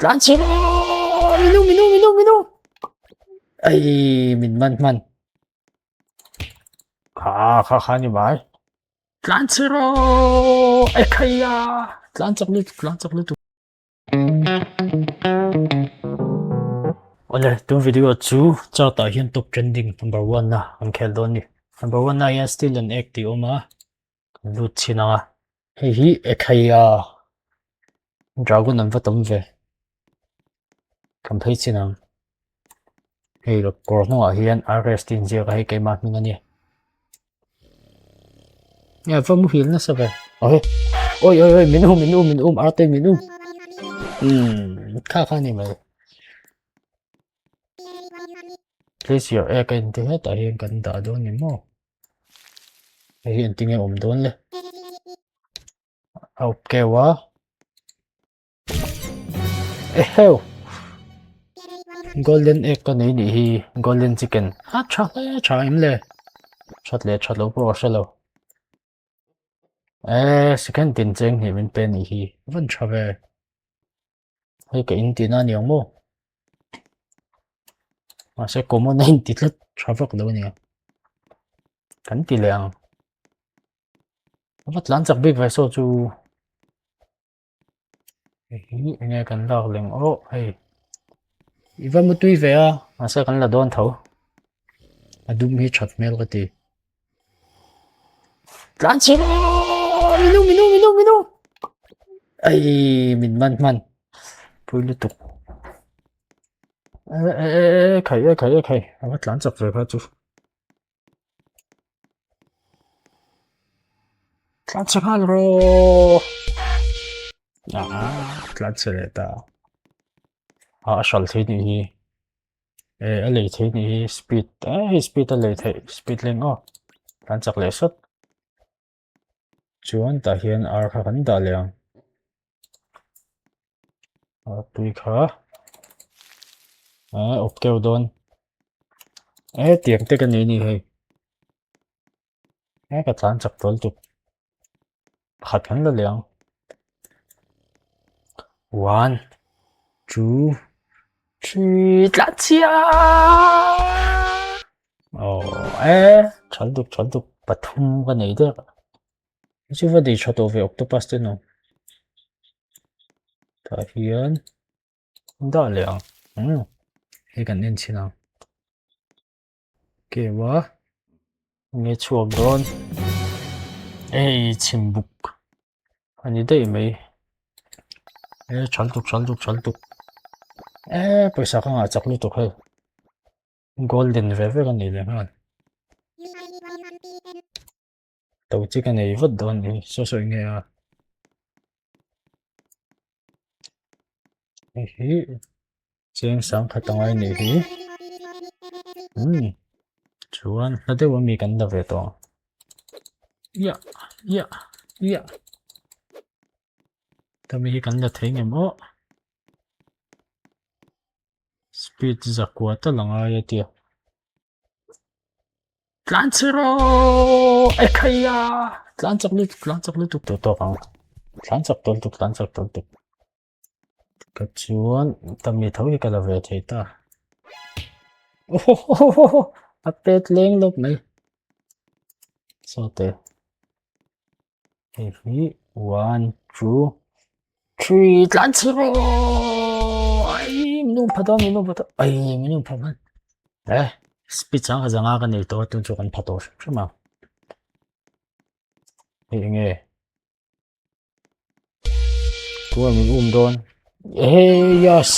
Tlan chhe rawh! Min um, min um, min um, min um! Ai, min man hman. Kha, kha, kha ni mai. Tlan chhe rawh! Ai khaia! Tlan chak lutuk, tlan chak lutuk. Awle, tun video chu chart ah hian top trending number one na kan khel dawn ni. Number one na hian steal and egg tih a awm a, kan lut chhin ang a. Hei hi Ekhaia Dragon an va tam ve. Kan phei chin ang. Hei kawr hnungah hian RS tih inziak a hei keimah hming a nia. Nge va muhil nasa ve. Oi oi oi oi min um min um min um arte min um. Hmm kha kha ni mai. Place your egg a inti hetah hian kan dah dawn ni maw. Hei hi engtin nge awm dawn le. A up keu a. Eheu! Golden egg ka nei nih hi golden chicken a tha hle tha em le that leh that lo pawh ka hre lo eh second tin cheng hnih min pe nih hi van tha ve hei ka in tihna a ni ang maw mahse common a inti tlat tha vak lo a nia kan ti leh ang a va tlan chak bik ve saw chu. Hei hi enge kan lak leng aw hei i va mutui ve a mahse kan la dawn tho a dum hi that hmel ka ti tlan chhe rawh min um min um min um min um ai min man hman pui lutuk e e e khai e khai e khai a va tlan chak ve kha chu. Tlan chhe nghal rawh ah tlan chhe leh ta ah a hral thei nih hi eh a lei thei nih hi speed eh hei speed a lei theih speed leng aw tlan chak leh sawt chuan tah hian ar kha kan dah leh ang a tui kha ah awp keuh dawn eh tiang te ka nei a ni hei eh ka tlan chak tawl tuk pakhat kan la leh ang one two three tlan chhia aw eh tha lutuk tha lutuk pathum ka nei der. Chu va dei tha tawh ve octopus te no tah hian dah leh ang umm hei kan en chhin ang keu a enge chhuak dawn hei chhim buk a ni daih mai e tha lutuk tha lutuk tha lutuk e pawisa ka ngah chak lutuk hei. Golden ve vek a ni leh nghal. To chi ka nei vat dawn ni saw saw eng nge a. Hei hi cheng sang khat a ngai nih hi. Umm chuan hla deuh ami kan la ve tawh ang. Ia ia ia tami hi kan la thei ngem aw. Speed zakua tal a ngai a tia. Tlan chhe rawh! Ekhaia! Tlan chak lutuk, tlan chak lutuk tawh tawk ang. Tlan chak tawh lutuk, tlan chak tawh lutuk. Ka chuan tami tho hi ka la ve thei ta. Ohohohoho! A pet leng lawp mai. Sawte. Hei hi one two three tlan chhe rawh ai min um pha dawn min um pha dawn ai min um pha hman eh speed chang ka zanga ka nei tawh a tun chu kan pha tawh hrim hrim ang hei enge tuan min um dawn eh yes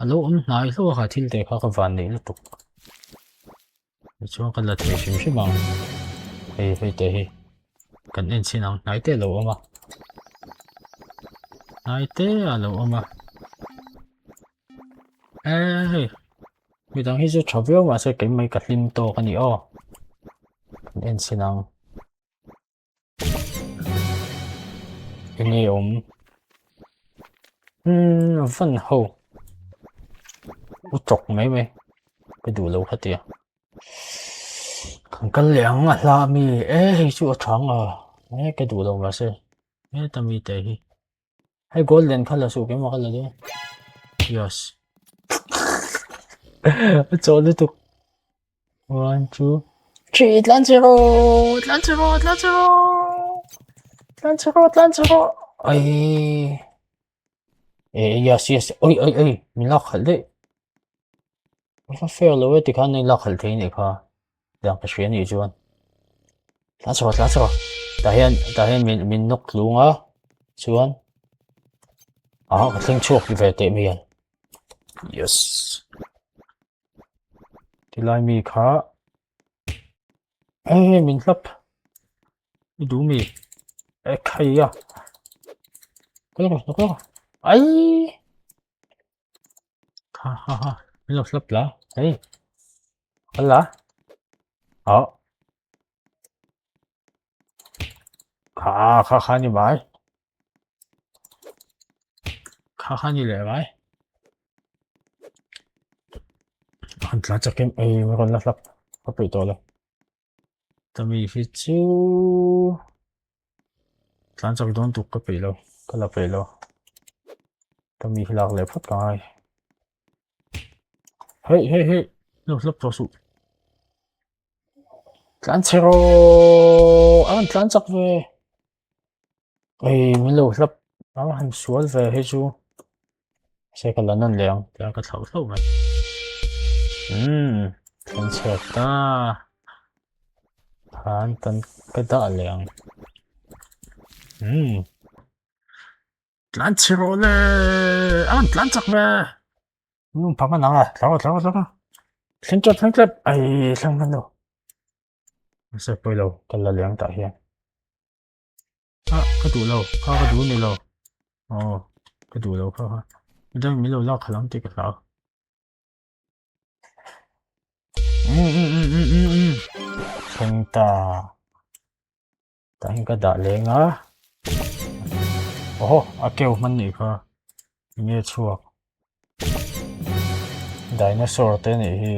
a lo awm hnai hlauh a kha thil te kha ka van neih lutuk. Tichuan ka la thei hrim hrim ang hei hei te hi kan en chhin ang hnai te a lo awm a hnai te a lo awm a eh hei midang hi chu tha viau mahse keimah hi ka hlim tawk a ni aw kan en chhin ang. Enge awm umm van ho u chawk mai mai ka duh lo kha tia kan kal leh ang a hla ami e hei chu a thang a e ka duh lo mahse heta mi te hi. Hei golden kha la suh keimah ka la dawn. Yes. A chawh lutuk. One, two, three, tlan chhe rawh, tlan chhe rawh, tlan chhe rawh. Tlan chhe rawh, tlan chhe rawh. Ai. E, yes, yes. Oi, oi, oi. Min lak khalh daih. Ka fair lo e tikhan i lak khalh thei nih kha. Tiang ka hria nih chuan. Tlan chhe rawh, tlan chhe rawh. Tah hian, tah hian min min nawk tlung a. Chuan ah ka thleng chhuak ve teh mai ang. Yes. Tilai mi kha e min hlap. I duh mi. E khai a. Kal rawh, kal rawh. Ai. Ha ha ha. Min lo hlap la. Hei. Kal la. Oh. Kha kha kha ni mai. Kha kha ni leh mai. An tla chak em ei rawn la hlap ka peih tawh lo. Tami hi chu tlan chak dawn tuk ka peih lo ka la peih lo. Tami hi lak leh phawt ka ngai. Hei hei hei lo hlap tawh suh. Tlan chhe rawh a rawn tlan chak ve ei min lo hlap a han sual ve hei chu se ka la nawn leh ang tia ka thlauh thlauh mai umm tlan chhuak ta khan kan ka dah leh ang umm tlan chhe rawh le a rawn tlan chak ve. Lung phang a nang a, thla rawh thla rawh thla rawh. Thleng chep thleng chep, ai thleng hman lo. Mahse pawi lo, ka la leng tah hian. Ah, ka duh lo, kha ka duh ni lo. Aw, ka duh lo kha kha. Midang min lo lak khalh ang tih ka hlau. Um um um um um um. Thleng ta. Tah hian ka dah leng a. Oho, a keu hman nih kha. Enge chhuak. Dinosaur te nih hi.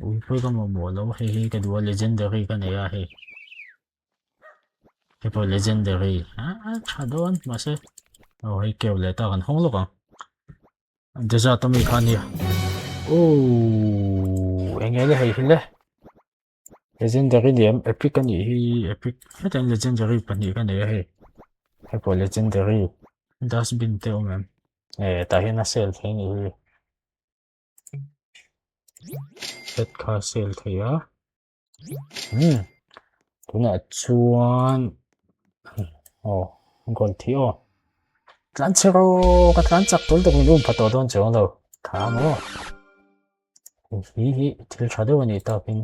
Ui pawh ka mamawh lo hei hi ka duh a legendary ka nei a hei. Hei pawh legendary a tha dawn mahse aw hei keu leh ta kan hawng lawk ang. Desert ami kha ania. Ooh enge le hei hi le. Legendary ni em epic a nih hi epic hetiang legendary pahnih ka nei a hei hei pawh legendary dustbin te awm em eh tah hian a sale thei a nih hi pet kha a sale thei a umm tunah chuan aw gold hi aw tlan chhe rawh ka tlan chak tul tuk min um pha tawh dawn chuang lo tha maw. Hi hi thil tha deuh a nih takin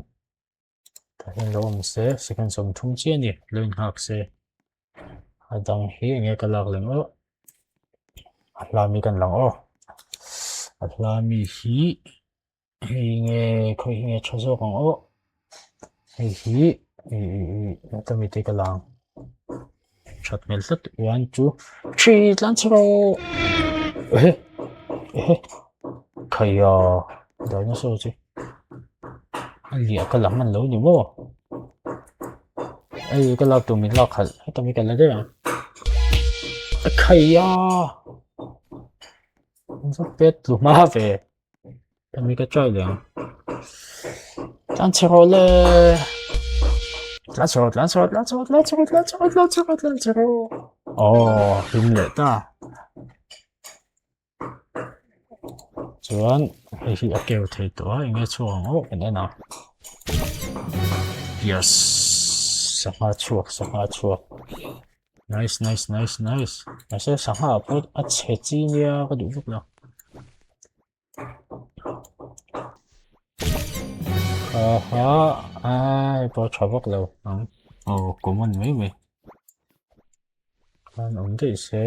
tah hian lo awm se second 30 chiah a ni lo inghak se a dang hi eng nge ka lak lem aw a hla mi kan lang aw a hla mi hi hei nge khawi hi nge tha zawk ang aw hei hi ih ih ih te ka lang that hmel tlat 1 2 3 tlan chhe rawh ehe ehe khaia dinosaur chu a liah ka la hman lo ni maw hei ka lak tur min lak khalh heta mi ka la daih ang khaia pet tlu hma ve. Hemi ka try leh ang. Tlan chhe rawh le. Tlan chhe rawh, tlan chhe rawh, tlan chhe rawh, tlan chhe rawh, tlan chhe rawh, tlan chhe rawh, tlan chhe rawh. Aw, hlim leh ta. Chuan hei hi a keu thei tawh a, enge chhuak ang aw kan en ang. Yes, sangha chhuak, sangha chhuak. Nice, nice, nice, nice. Mahse sangha pawh a chhe chi nia ka duh vak lo. Aha ai pawh tha vak lo ang aw common mai mai khan awm daih se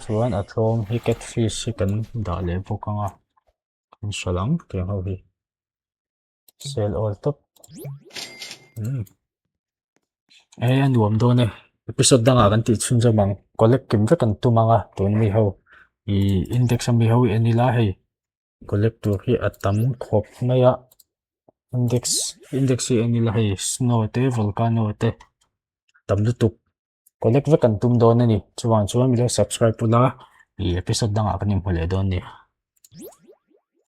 chuan a tlawm hi catfish hi kan dah leh bawk ang a kan hralh ang tiang ho hi. Sel awl tawp. Umm. E a nuam dawn e. Episode dangah kan tih chhun zawm ang. Collect kim vek an tum ang a tun mi ho. I index a mi ho i en ila hei. Collect tur hi a tam khawp mai a. Index index hi en ila hei snow te volcano te tam lutuk. Collect vek kan tum dawn a ni. Chuvang chuan min lo subscribe ula, ih episode dangah kan inhmu leh dawn a ni.